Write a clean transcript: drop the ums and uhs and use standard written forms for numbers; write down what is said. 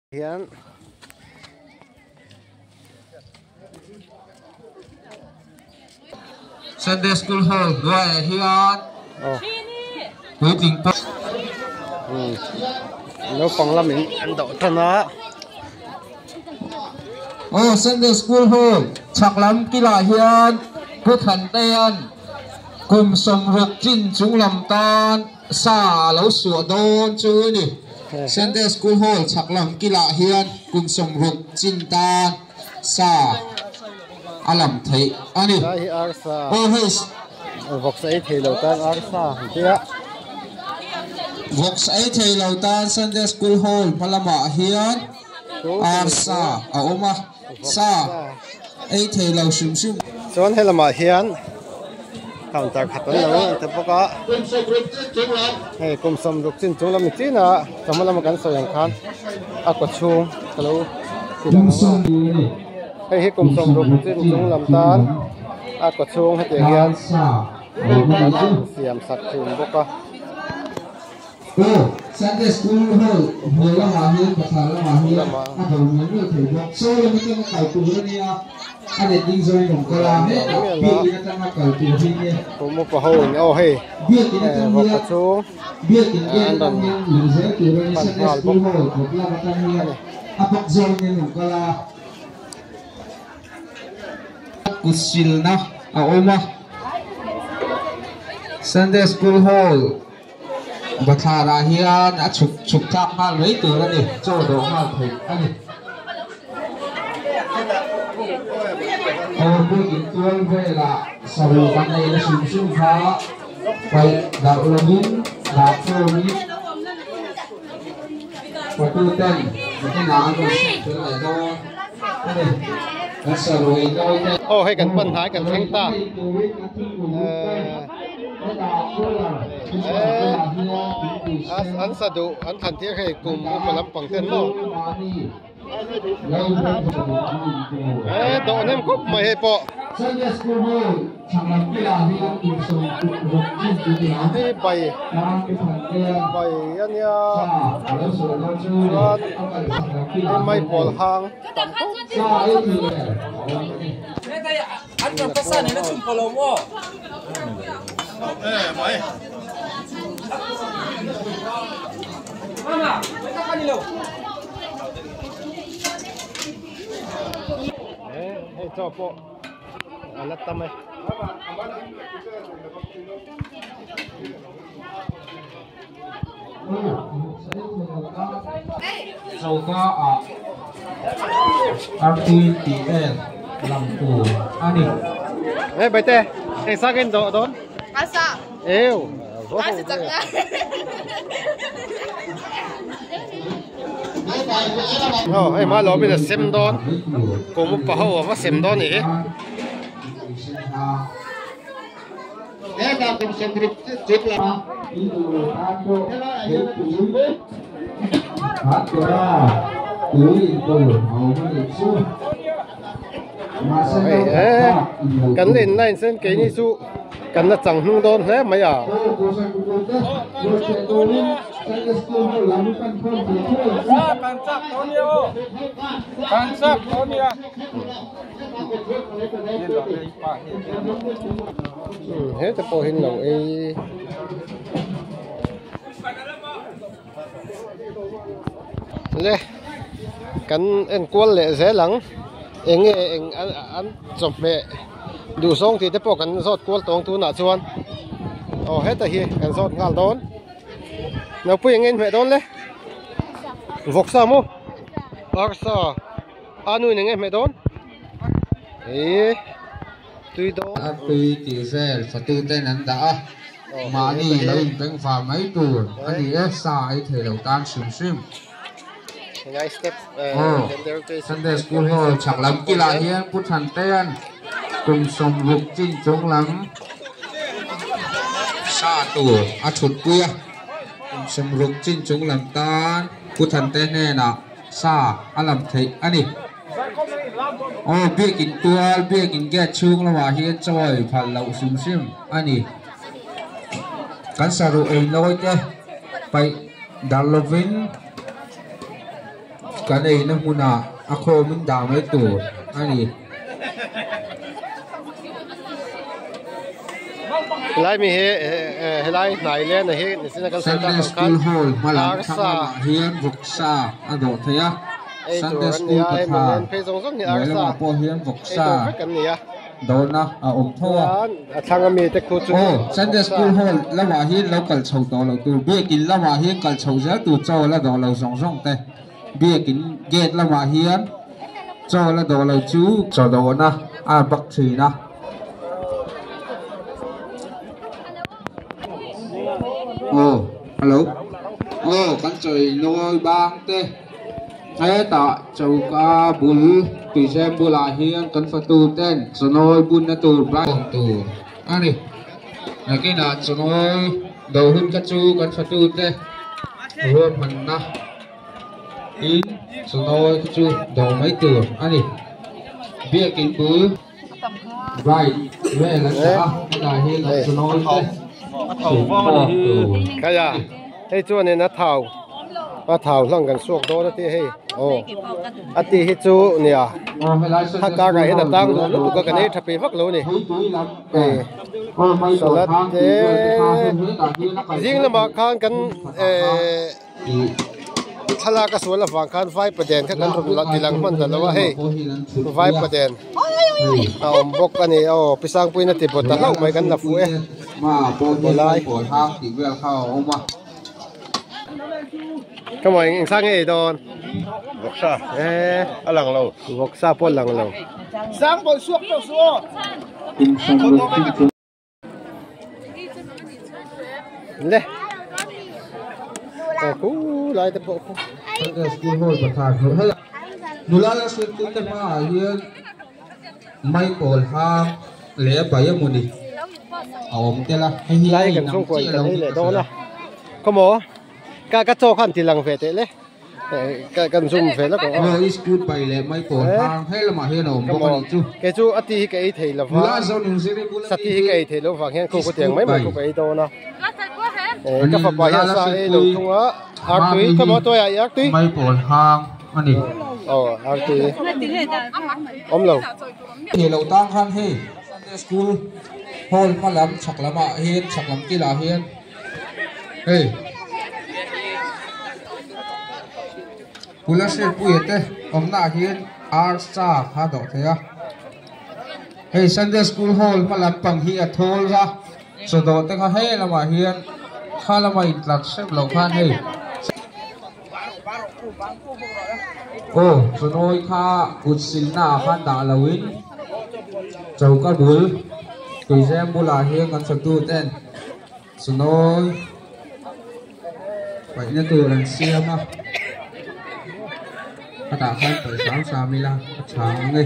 Hian Sunday School Hall hnuaiah hian puitling pawh naupang lamin an dawh tan a. Aw Sunday School Hall chhak lam kilah hian Pu Thantea'n kum 60 chin chung lam tan sa a lo suah dawn chu a ni. Sunday School Hall chhak lam kilah hian kum 60 chin tan sa a lam theih a ni. Lai hi arsa Aw hei vawksa ei thei lo tan arsa an tia. Vawksa ei thei lo tan Sunday School Hall hma lamah hian arsa a awm a, sa ei thei lo hrim hrim. Chuan helamah hian counter khat an lo ang te bawk a, hei kum 60 chin chung lam ni chin a, chawhma lama kan sawi ang khan a kaw chhung ka lo ti lang ang a, hei hi kum 60 chin chung lam tan a kaw chhung hetiang hian an siam sak thin bawk a. Aw, Sunday School Hall hnuai lamah hian pathar lamah hian a do mial mial thei bawk. Saw lam atanga kal tur a nia, a let ding zawngin rawn kal a, hetah biakin atanga kal tur hi nia. Kum upa ho in aw hei Biakin atang vawk hian a chhung biakin gate an atang rawn hian luh zel tur a ni, pan Sunday nghal School bawk Hall kawt lam atang hian a ni. a pak zawngin rawn kal a. Kut silna a awm a, Sunday School Hall Bathlarah hian a chhuk chhuk thlak nghal mai tur a ni, chaw dawh nghal theih a ni. Aw biakin tual velah saruh kan nei na hrim hrim kha paih darh lovin dah khawmin patuten nakinah an rawn seng fel leh dawn a ni. Kan saruh ei nawi te. Aw hei kan pan hnai kan thleng ta. An sa duh an thlan tir hei kum upa lampang te an maw dawh hnem khawp mai hei pawh hei bai bai a nia chuan hei maipawl hang tam khawp mai. Hei chaw pawh a la tam e. Choka ah artui tih vel lang tur a ni. Hei Baite, eng sa ka in dawh dawn? Asa. Eu. Asa chak nga. Oh, hei ma lo min a sem dawn. Kum upa ho a va sem dawn ni hi. Kan la in line sen keini chu kan la chang hnung dawn hle mai a. Heta pawh hi an lo ei le kan en kual leh zel ang eng nge eng an chawhmeh duh zawng tih te pawh kan zawt kual tawng tunah chuan aw heta hi kan zawt nghal dawn naupui eng nge in hmeh dawn le vawksa maw arsa. A nu in eng nge hmeh dawn? Ih tui dawn. A tui tih vel fatu ten an dah a, mahni lo in peng fah mai tur a ni e, sa ei thei lo tan hrim hrim. Aw, Sunday School Hall chhak lam kilah hian Pu Thantea'n kum 60 chin chung lam sa tur a thutpui a, kum 60 chin chung lam tan Pu Thantea hnenah Sa a lam theih a ni. Aw biakin tual, biakin gate chhung lamah hian chawi phal loh hrim hrim a ni. Kan saruh ei nawi te paih dar lovin Kan eina hmunah a khawmin dah mai tur a ni. Helai mi hi helai hnai lena hi nichina kan sawi tak Sunday ang khan School Hall hmalam arsa thlang lamah hian vawksa a dawh thei a, ei tur Sunday an ni School a, hei patha mawlen phei zawng zawng hi hnuai arsa lamah pawh hian ei vawksa tur vek an ni a. dawhna a awm tho a. Chuan a thlang ami te khu chu Aw, Sunday vawksa School Hall lamah hian lo kal chho tawh loh tur, biakin lamah hian kal chho zel tur chaw la dawh lo zawng zawng te, biakin gate lamah hian chaw la dawh lo chu chaw dawhna a bak thin a. Aw, hello. Aw, kan chawi nawi bang te hetah choka bul tuizem bulah hian kan fatu ten chawnawi bunna tur bak tur a ni. Nakinah chawnawi do hun kha chu kan fatu te ruahmanna in chawnawi kha chu do mai tur a ni. Biakin bul. Right vel an dah a hetah hian an chawnawi te chhungkaw tur Khaia hei chuanin a thau a thau hlang kan suak dawn a tih hei aw a tih hi chu nia a karah hian a tang duh lutuk a kan ei tha peih vak lo a ni hei salad te zing lamah khan kan ehh Thlalak a sual avang khan vaipaden kha kan rawn ti lang hman ta lo a hei vaipaden a awm bawk a ni aw pi sangpuiin a ti bawt ta hlauh mai kan la fuh e pawlai ka maw eng sa nge ei dawn vawksa eh a lang lo vawksa pawh a lang lo. Le aw khu lai te pawh khu. Nula la hriat tu te hmaah hian maipawl hang leh a bai emawni a awm tel a hei hi Lai a kan inang chhungkua in chiah kan lo ei ni leh ka dawn hria. a khawmaw ka ka chaw khan ti lang ve teh le. Kan zoom ve lawk ang aw. Aw screw pai leh mai pawl hang he lamah hian a awm bawk a nih chu. Kei chu a ti hi ka ei thei lo va, sati hi ka ei thei lo vang hian khu khutiang mai mai khu ka ei dawn a. Ka fapa hian sa a ei lo thung a, artui ka maw tuaiah i artui. Mai pawl hang a ni. Aw artui awm lo. Thei lo tang khan hei Sunday school hall hma lam chhak lamah hian chhak lam kilah hian. Hei Pula Hriatpuia te awmna ah hian arsa kha a dawh thei a hei Sunday school hall hma lampang hi a thawl a chaw dawh te kha he lamah hian kha lama intlar hrep loh khan hei aw chawnawi kha kut silna ah khan dah lo in choka bul tuizem bulah hian kan satu ten. Chawnawi paihna tur an siam a a tah khan paih hram hram ila a tha ang e.